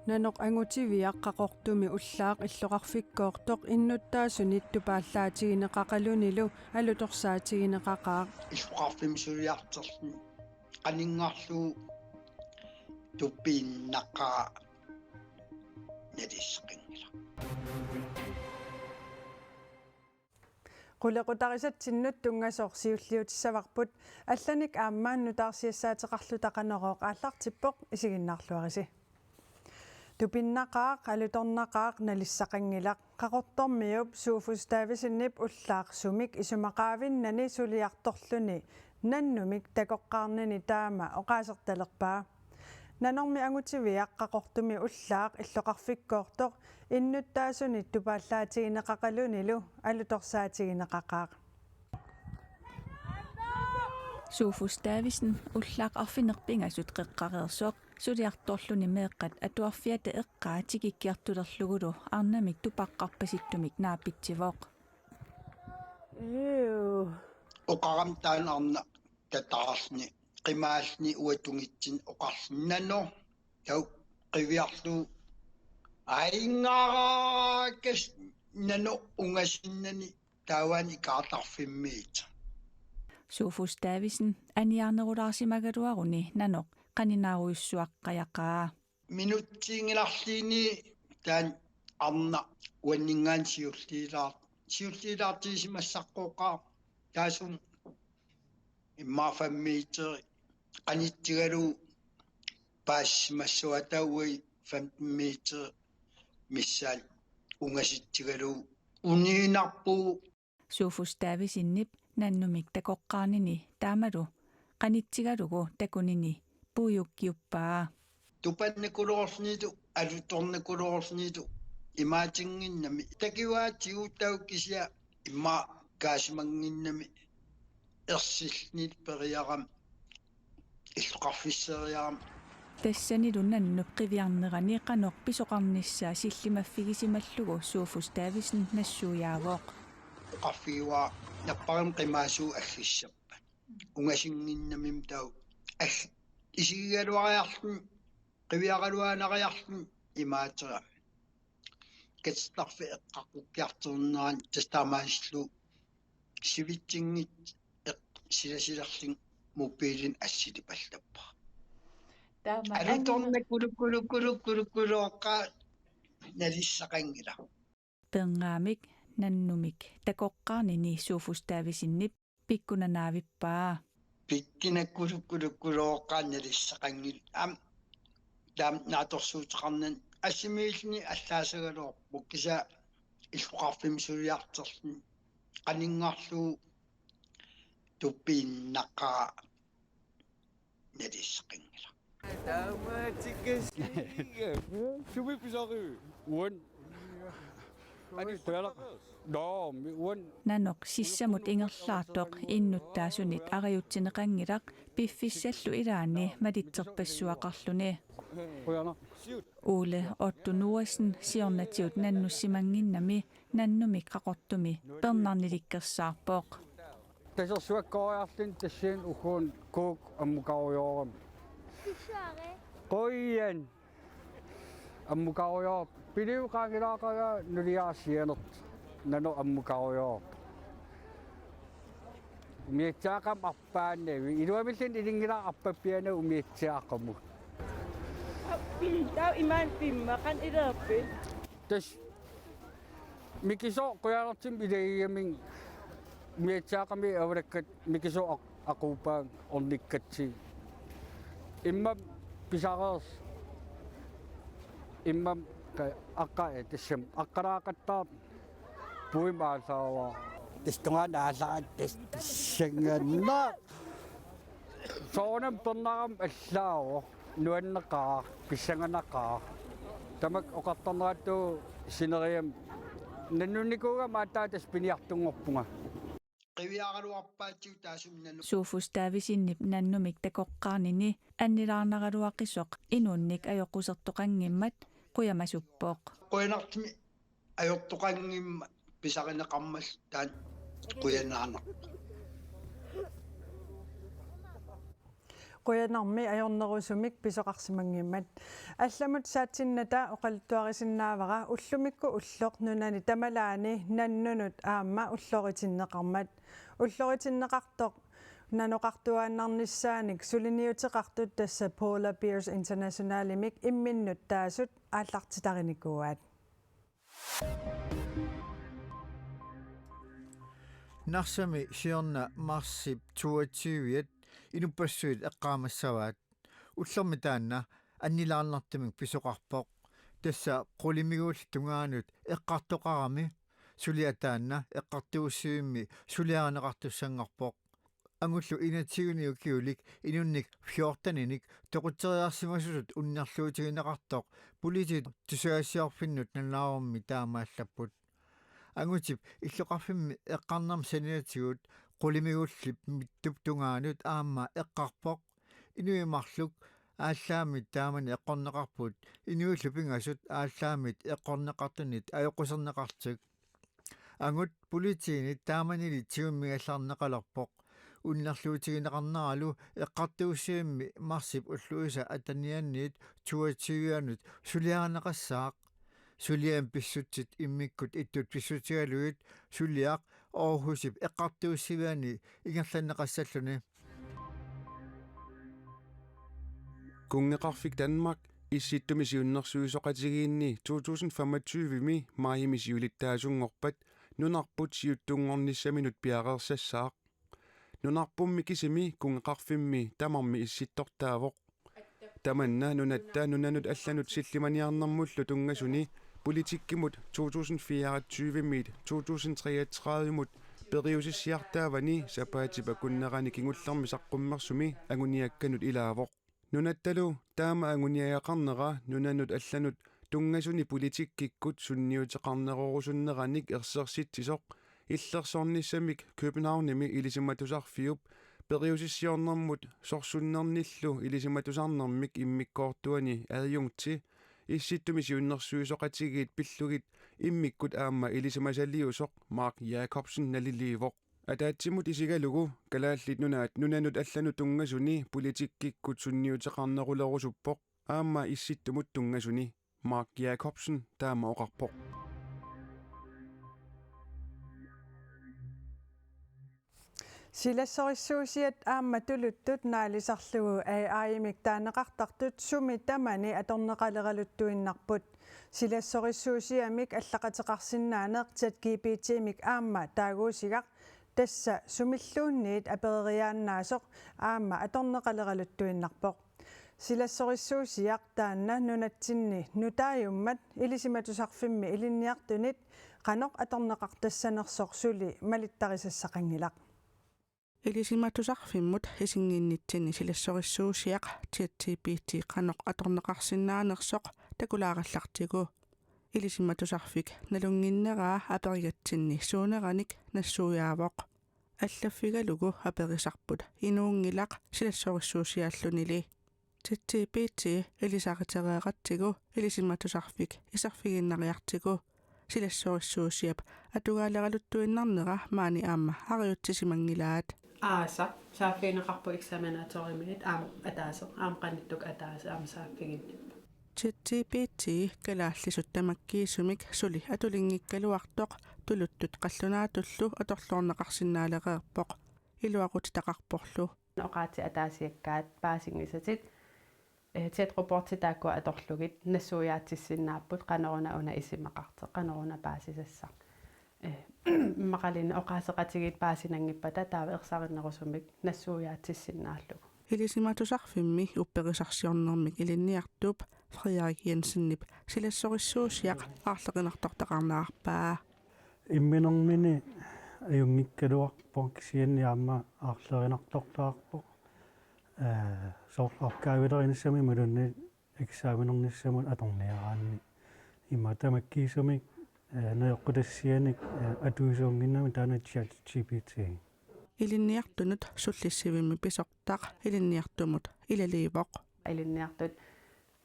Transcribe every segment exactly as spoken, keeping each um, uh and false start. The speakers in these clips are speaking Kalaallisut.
Nanoq Angutiviaq Qaqortumi ullaaq illoqarfikkoortoq innuttaasunit tupaallaatigineqaqalunilu alutorsaatigineqaqaaq. Illoqarfimmi suliartorluni qaninngarlugu tupiinnaqaaq nalissaqanngilaq. Qulequtarisatsinnut tunngasoq siulliutissavarput, allanik aamma nutaarsiassaateqarluta Qanorooq aallartippoq, isiginnaarluarisi. Tupinnaqaaq, alutornaqaaq, nalissaqanngilaq. Qaqortormiup Sofus Davidsenip ullaaq sumik isumaqavinnani suliartorluni nannumik takoqqaarnini taama oqaasertalerpaa. Nanormi Angutiviaq Qaqortumi ullaaq illoqarfikkoortoq innuttaasunit tupaallaatigineqaqalunilu alutorsaatigineqaqaaq. Sofus Davidsen ullaaq arfineq-pingasut qeqqareersoq suliartorluni meeqqat atuarfiata eqqaa tikikkiartulerlugulu arnamik tupaqqarpasittumik naapitsivoq. Ew. Oqarami taanna arnaq tataarluni qimaalluni uatungitsin oqarluni: Nanoq, tau qiviarlugu, aingaarakas nanoq ungasinnani taavani ikaartarfimmiit. Sofus Davidsen aniarnerulaarsimagaluaruni nanoq qaninaarujussuaqqajaqaa. Minutsiinngilarluunniit taanna arnaq uanninngaanniit siulliulaar-, siulliulaartigisimassaqqooqaaq, taassuma immaqa fem meter qanitsigalugu paasisimassavat, taava uagut femten meter missaani ungasitsigalugu uniinnarpugut. Sofus Davidsenip nannumik takoqqaarnini taamalu qanitsigalugu takunini puiukkiuppaa. Tupannikuloorlunilu alutornikuloorlunilu imaatinnginnami takivaatigut, taava kisianni immaqa kaasimannginnami ersilluni periarami illoqarfisseriarami. Tassanilu nannup qiviarnerani qanoq pisoqarnissaa sillimaffigisimalluni Sofus Davidsen nassuiaavoq. Oqarfigaara napparimi qimaasugut aggissappat. Ungasinnginnamimmi taava ag-, isigigaluariarluni, qiviaraluaanariarluni imaaterami. Katertarfik eqqaqqukkiartornerani tassa taamaasillugu sivitsinngitsoq eq-, silasilerlunga mobiilini assilipallappara. Taama alutornaq anguna- kulukkulukkulukkulukkuluoqqaaq nalissaqanngilaq. Perngaamik nannumik takoqqaarnini Sofus Davidsenip pikkunanaavippaa. Pikkunakkulukkulukkulooqqaannalissaqanngilaq. Aamma taama naatsorsuuteqarnani assimiilluni allaasagaluarpoq, kisianni illoqarfimmi suliartorluni qaninngarlugu tupiinnaqaaq nalissaqanngilaq. Sumi pisarivi? Uani. Ani qujanaq. Naammi, uani. Nanoq sissamut ingerlaartoq innuttaasunit arajutsineqanngilaq piffissallu ilaanni malitserpassuaqarluni. Qujanaq. Ole Otto Noasen siornatigut nannussimannginnami nannumik Qaqortumi pernarnilikkersaarpoq. Tasersuakkooriarluni tassani ukkuun kuuk ammukarujoorami. Qujan. Ammukarujoor. Piliu qaangilaaqaga nuliaasianersoq. Nanoq ammukarujoor. Umiatsiaaqami arpaannavik. Iluamilluunniit ilinngilara arpappianavik umiatsiaaqamut. Taava imaanna pimma qanoq ileerpit? Tassa Mikisooq qujanartumik ilagigamik umiatsiaaqami avalakkat Mikisooq aq-, aquuppaanga ornikkatsigit. Immap pisareersoq. Immap ka-, aqqa-, ee, tassami aqqalaaqattaartoq puimik aallaavara. Tassa tungaanut aallarat tassa pissanganaq. Soorunami pernarama allaavoq, nuanneqaaq, pissanganaqaaq. Tamakku oqartarnerattut sineriammi nannunnikuugama aatsaat tassa piniartunngorpunga. Qiviaraluarpaatsigut taassuma nanu- Sofus Davidsenip nannumik takoqqaarnini annilaarnaraluaqisoq inuunnik ajoqusertoqanngimmat qujamasuppoq. Qujanartumik ajortoqanngimmat pisarineqarmallugu taanna qujanaarnarpoq. qujanarmi ajornerusumik pisoqarsimanngimmat. Allamut saatsinnata oqaluttuarisinnaavara ullumikkut ulloq nunani tamalaani nannunut aamma ulloritinneqarmat. Ulloritinneqartoq nanoqartuaannarnissaanik suliniuteqartut tassa Polar Bears Internationalimik imminnut taasut aallartitarinikuuaat. Narsami siorna marsip toogtyve-at inuppassuit eqqaamassavaat. Ullormi taanna annilaarnartumik pisoqarpoq. Tassa qulimiguullit tungaanut eqqartoqarami suliaq taanna eqqartuussivimmi suliarineqartussanngorpoq. Angullu enogtyve-nik ukiulik inunnik fjorten-inik toqutseriarsimasutut unnerluutigineqartoq politiit tusagassiorfinnut nalunaarummi taama allapput. Angutip illoqarfimmi eqqarnermi saniatigut qulimiguullip mittup tungaanut aamma eqqarpoq. Inuit marluk aallaammit taamani eqqorneqarput, inuillu pingasut aallaammit eqqorneqartunit ajoquserneqartut. Angut politiinit taamanili tigummigallarneqalerpoq. Unnerluutigineqarneralu eqqartuussivimmi marsip ulluisa attenianniit toogtyve-anut suliarineqassaaq. Suliami pissutsit immikkut ittut pissutigalugit suliaq Aarhusip eqqartuussiviani ingerlanneqassalluni. Kunngeqarfik Danmark Issittumi Siunnersuisoqatigiinni to tusind femogtyve-mi maajimi siulittaasunngorpat nunarput siuttunngornissaminut piareersassaaq. Nunarpummi kisimi kunngeqarfimmi tamarmi issittortaavoq. Tamanna nunatta nunanut allanut sillimaniarnermullu tunngasuni politikkimut to tusind fireogtyve-miit to tusind treogtredive-mut periusissiartaavani sapaatip akunnerani kingullermi saqqummersumi anguniakkanut ilaavoq. Nunattalu taama anguniagaqarnera nunanut allanut tunngasuni politikkikkut sunniuteqarnerorusunneranik ersersitsisoq illersornissamik Københavnimi ilisimatusarfiup periusissiornermut sorsunnernillu ilisimatusarnermik immikkoortuani adjunkti Issittumi Siunnersuisoqatigiit pillugit immikkut aamma ilisimasaliusoq Mark Jacobsen naliliivoq. Ataatsimut isigalugu Kalaallit Nunaat nunanut allanut tunngasuni politikkikkut sunniuteqarnerulerusuppoq aamma Issittumut tunngasuni. Mark Jacobsen taama oqarpoq. Silassorissuusiat aamma tuluttut naalisarlugu A I-mik taaneqartartut sumi tamani atorneqaleraluttuinnarput. Silassorissuusiamik allaqateqarsinnaaneq ChatGPT-mik aamma taaguusigaq, tassa sumilluunniit apereriaannaasoq aamma atorneqaleraluttuinnarpoq. Silassorissuusiaq taanna nunatsinni nutaajummat Ilisimatusarfimmi ilinniartunit qanoq atorneqartassanersoq suli malittarisassaqanngilaq. Ilisimatusarfimmut isinnginnitsinni silassorissuusiaq ChatGPT qanoq atorneqarsinnaanersoq takulaarallartigu. Ilisimatusarfik nalunnginneraa aperigatsinni suuneranik nassuiaavoq. Allaffigalugu aperisarput inuunngilaq silassorissuusiaallunili. ChatGPT ilisaritereeratsigu Ilisimatusarfik iserfigiinnariartigu silassorissuusiap atugaaleraluttuinnarnera maani aamma ariutsisimanngilaat. Aasaq saaffigineqarpoq eksaminatorimiit aamma ataaseq, aamma qanittukkut ataaseq aamma saaffiginnippoq. ChatGPT kalaallisut tamakkiisumik suli atulinngikkaluartoq tuluttut qallunaatullu atorluarneqarsinnaalereerpoq iluaqutitaqarporlu. Oqaatsit ataasiakkaat paasinngisatit, eh, chat-robotit taakkua atorlugit nassuiaatsissinnaapput qanoruna una isumaqartoq, qanoruna paasisassaq. Eh, immaqaluunniit oqaaseqatigiit paasinanngippata taava ersarinnerusumik nassuiaatsissinnaallugu. Ilisimatusarfimmi upperisarsiornermik ilinniartup Frederik Jensenip silassorissuusiaq aarlerinartortaqarnerarpaa. Imminermini ajunngikkaluarpoq kisianni aamma aarlerinartortaqarpoq. Eh, soorlu opgavelerinissamut imaluunniit eksaminernissamut atorniaraanni. Immaqa tamakkiisumik, eh, najoqqutassianik, eh, atuisuunnginnami taanna ChatGPT. Ilinniartunut sullissivimmi pisortaq ilinniartumut ilaliivoq. Ilinniartut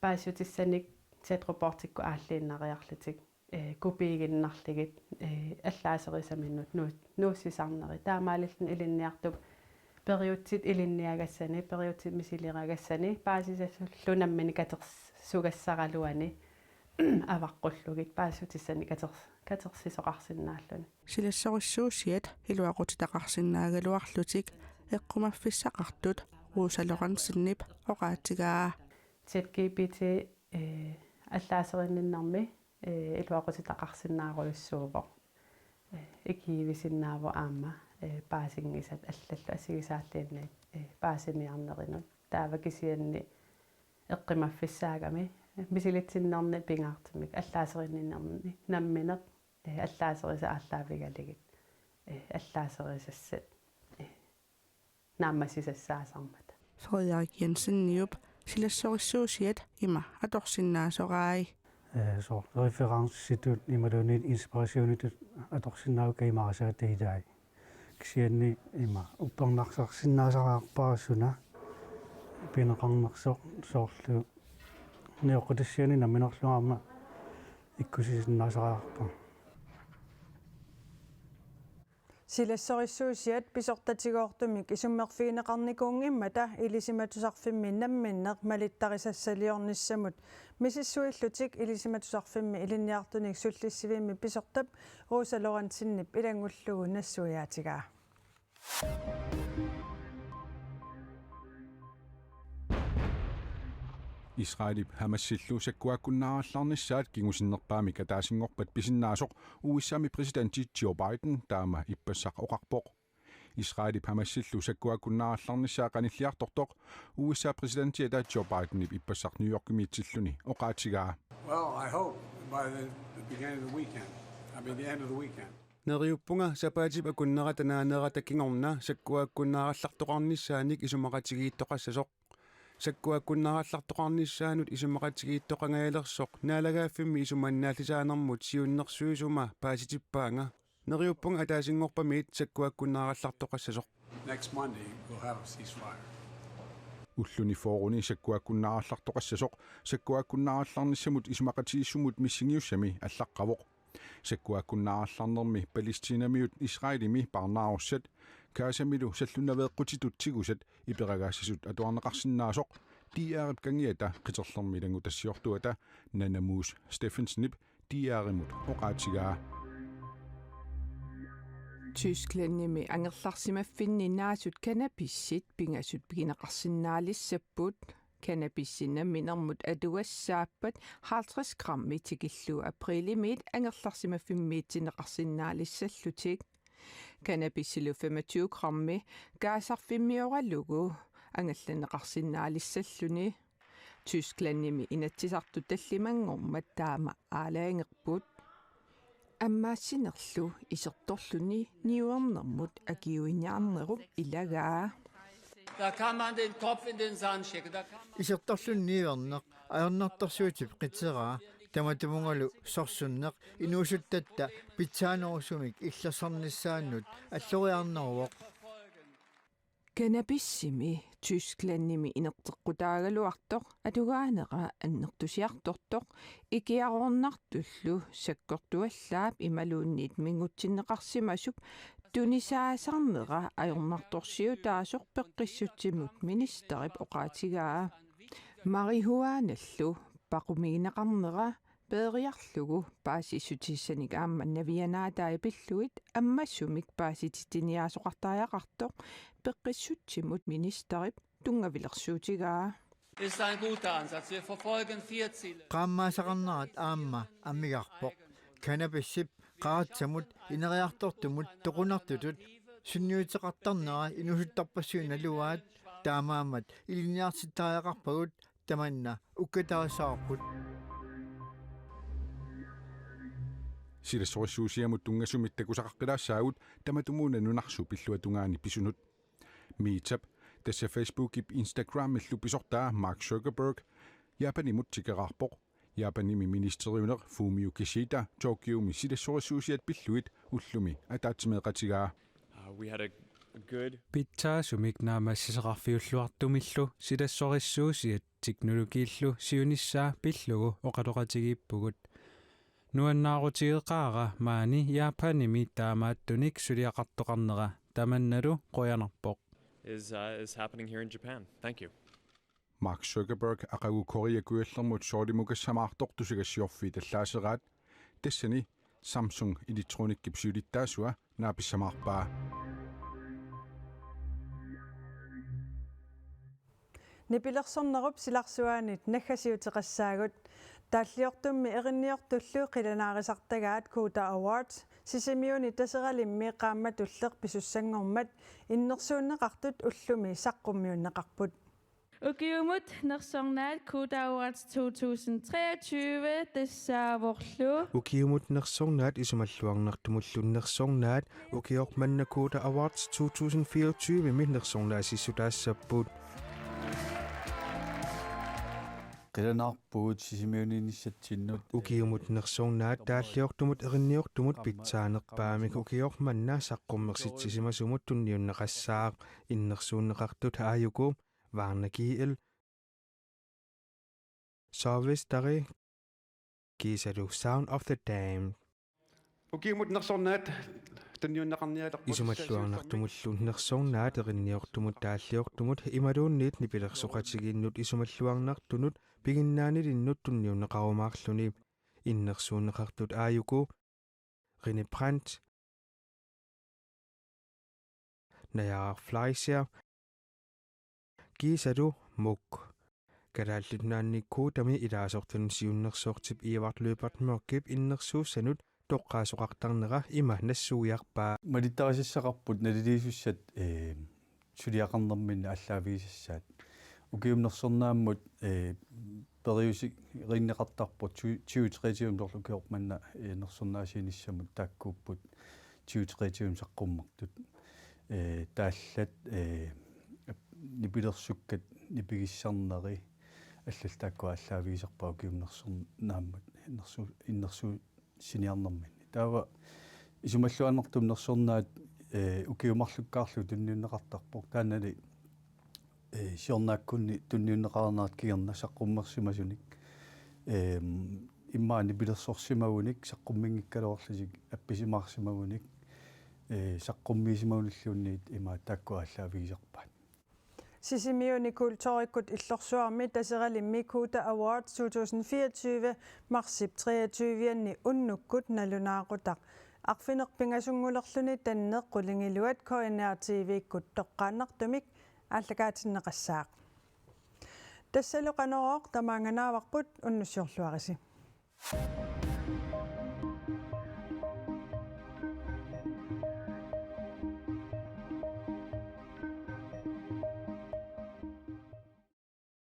paasissutissanik chat-robotikkut aalliinnariarlutik, eh, kopiiginnarlugit, eh, allaaserisaminnut nuu-, nuussisarneri. Taamaalilluni ilinniartup Periutsit ilinniagassani, periutsit misilioragassani paasisassallu nammineq katersugassaraluani avaqqullugit paasissutissannik katers-, katersisoqarsinnaalluni. Silassorissuusiat iluaqutitaqarsinnaagaluarlutik eqqumaffissaqartut Rosa Lorentzeniip oqaatigaa. ChatGPT, eh, allaaserinninnermi, eh, iluaqutitaqarsinnaarujussuuvoq. Eh, ikiivisinnaavoq aamma, eh, paasinngisat allallu assigisaalluunniit, eh, paasiniarnerinut. Taava kisianni eqqumaffissaagami, eh, misilitsinnerni pingaartumik allaaserinninnerni nammineq, eh, allaaserisat aallaavigalugit, eh, allaaserisassat, eh, naammassisassaasarmata. Frederik Jenseniup silassorissuusiat ima atorsinnaasorai. Eh, soorlu referencitut imaluunniit inspirationitut atorsinnaavakka ima aasaatai. Kisianni ima uppernarsarsinnaasariaqarpara suna pineqarnersoq, soorlu nioqqutissianik namminerlu aamma ikkussisinnaasariaqarpara. Silassorissuusiat pisortatigoortumik isummerfigineqarnikuunngimmata Ilisimatusarfimmi namminneq malittarisassaliornissamut misissuillutik Ilisimatusarfimmi ilinniartunik sullissivimmi pisortap Rosa Lorentzenip ilanngullugu nassuiaatigaa. Israelip Hamasillu sakkuaakkunnaarallarnissaat kingusinnerpaamik ataasinngorpat pisinnaasoq U S A-mi præsidenti Joe Biden taama ippassaq oqarpoq. Israelip Hamasillu sakkuaakkunnaarallarnissaa qanilliartortoq U S A-p præsidentiata Joe Bidenip ippassaq New Yorkimiitsilluni oqaatigaa. Well, I hope by the, the beginning of the weekend. I mean, the end of the weekend. Neriuppunga sapaatip akunnera tanaanera kingorna sakkuaakkunnaarallartoqarnissaanik isumaqatigiittoqassasoq. Sakkuaakkunnaarallartoqarnissaanut isumaqatigiittoqangajalersoq naalagaaffimmi isumannaallisaanermut siunnersuisuma paasitippaanga. Neriuppunga ataasinngorpamiit sakkuaakkunnaarallartoqassasoq. Next Monday, we'll have a ceasefire. Ulluni fyrreni sakkuaakkunnaarallartoqassasoq sakkuaakkunnaarallarnissamut isumaqatigiissumut missingiussami allaqqavoq. Sakkuaakkunnaarallarnermi Palæstinamiut Israelimi parnaarussat Gazamilu sallunnaveeqqutitut tigusat iperagaassasut atuarneqarsinnaasoq D R-ip kangiata qiterlermi ilanngutassiortuata Nanna Muus Steffensenip D R-imut oqaatigaa. Tysklandimi angerlarsimaffinni naasut cannabisit pingasut pigineqarsinnaalissapput. Cannabisi namminermut atugassaappat halvtreds grammi tikillugu aprilimiit angerlarsimaffimmiitsinneqarsinnaalissallutik. Cannabisilu femogtyve grammi gaasarfimmioralugu angallanneqarsinnaalissalluni. Tysklandimi Inatsisartut tallimanngormat taama aalajangerput. Ammaassinerlu isertorluni niuernermut akiuiniarnerup ilagaa. Da kann man den Kopf in den Sand stecken. Da kann man Isertorluni niuerneq ajornartorsiutip qiteraa, tamatumungalu sorsunneq inuusuttatta pitsaanerusumik illersarnissaannut alloriarneruvoq. Cannabisimi Tysklandimi inerteqqutaagaluartoq atugaanera annertusiartortoq ikiaroornartullu sakkortuallaap imaluunniit mingutsinneqarsimasup tunisaasarnera ajornartorsiutaasoq peqqissutsimut ministerip oqaatigaa. Marihuanallu paqumigineqarnera peeriarlugu paasissutissanik aamma navianaatai pillugit ammasumik paasititsiniaasoqartariaqartoq peqqissutsimut ministerip tunngavilersuutigaa. Ist ein guter Ansatz. Wir verfolgen vier Ziele. Qaammaasaqarnerat aamma amigarpoq. Cannabisip qaratsamut ineriartortumut toqunartutut sunniuteqartarnera inuusuttarpassuit naluaat, taamaammat ilinniartittariaqarpagut tamanna ukkatarissavarput. Silassorissuusiamut tunngasumik takusaqaqqilaassaagut tamatumuuna nunarsuup illuatungaani pisunut. Metap, tassa Facebookip Instagramillu pisortaa Mark Zuckerberg, Japanimut tikeraarpoq. Japanimi ministeriuneq Fumio Kishida Tokyomi silassorissuusiat pillugit ullumi ataatsimeeqatigaa. Uh, we had a, a good Pitsaasumik naammassisaqarfiulluartumillu silassorissuusiat teknologiillu siunissaa pillugu oqaloqatigiippugut. Nuannaarutigeqaara maani Japanimi taamaattunik suliaqartoqarnera, tamannalu qujanarpoq. is, uh, is happening here in Japan. Thank you. Mark Zuckerberg aqagu Korea Kujallermut soorlu mukassamaartoq tusagassiorfiit allaaseraat, tassani Samsung Electronicsip siulittaasua naapissamaarpaa. Nipilersornerup silarsuaanit naggasiuteqassaagut. Taalliortummi erinniortullu qilanaarisartagaat Koda Awards Sisimiuni Taseralimmi qaammatulleq pisussanngormat innersuunneqartut ullumi saqqummiunneqarput. Ukiumut nersornaat Koda Awards to tusind treogtyve tassaavorlu. Ukiumut nersornaat isumalluarnartumullu nersornaat ukioq manna Koda Awards to tusind fireogtyve-mi nersornaasissutaassapput. Qilanaarpugut Sisimiuni inissatsinnut. Ukiumut nersornaat taalliortumut erinniortumut pitsaanerpaamik ukioq manna saqqummersitsisimasumut tunniunneqassaaq. Innersuunneqartut aajuku Varna G L, Service Dari, kiisalu Sound of the Dam. Ukiumut nersornaat tunniunneqarnialerput. Isumalluarnartumullu nersornaat erinniortumut taalliortumut imaluunniit nipilersoqatigiinnut isumalluarnartunut piginnaanilinnut tunniunneqarumaarluni. Innersuunneqartut aajuku René Brandt, Najaaraq Fleischer, kiisalu Muk. Kalaallit Nunaanni Kodami ilaasortanut siunnersortip Edvard Lyberth Mørchip innersuussanut toqqaasoqartarnera ima nassuiarpaa. Malittarisassaqarput naliliisussat, eh, suliaqarnerminni aallaavigisassaat. Ukiumut nersornaammut, eh, periuseqartarput tyve treogtyve-mi soorlu ukioq manna, eh, nersornaasiinissamut taakkuupput tyve treogtyve-mi saqqummertut. Eh, taallat, eh, nipilersukkat nipigissarneri allallu taakkua aallaavigisarpaat ukiumut nersornaammut innersu-, innersuussiniarnerminni. Taava isumalluarnartumut nersornaat, eh, ukiut marlukkaarlugu tunniunneqartarpoq. Taannali, eh, siornaakkunni tunniunneqarnerat kingorna saqqummersimasunik, ehm, immaqa nipilersorsimagunik, saqqumminngikkaluarlutik appisimaarsimagunik, eh, saqqummiisimagunilluunniit imaattoq taakkua aallaavigisarpaat. Sisimiuni Kulturikkut Illorsuarmi Taseralimmi Koda Awards to tusind fireogtyve marsip treogtyve-anni unnukkut nalunaaqutaq. Arfineq-pingasunngulerluni tanneq qulingiluat K N R T V-kkut toqqaannartumik aallakaatinneqassaaq. Tassalu Qanorooq tamaanganaavarput, unnussiorluarisi.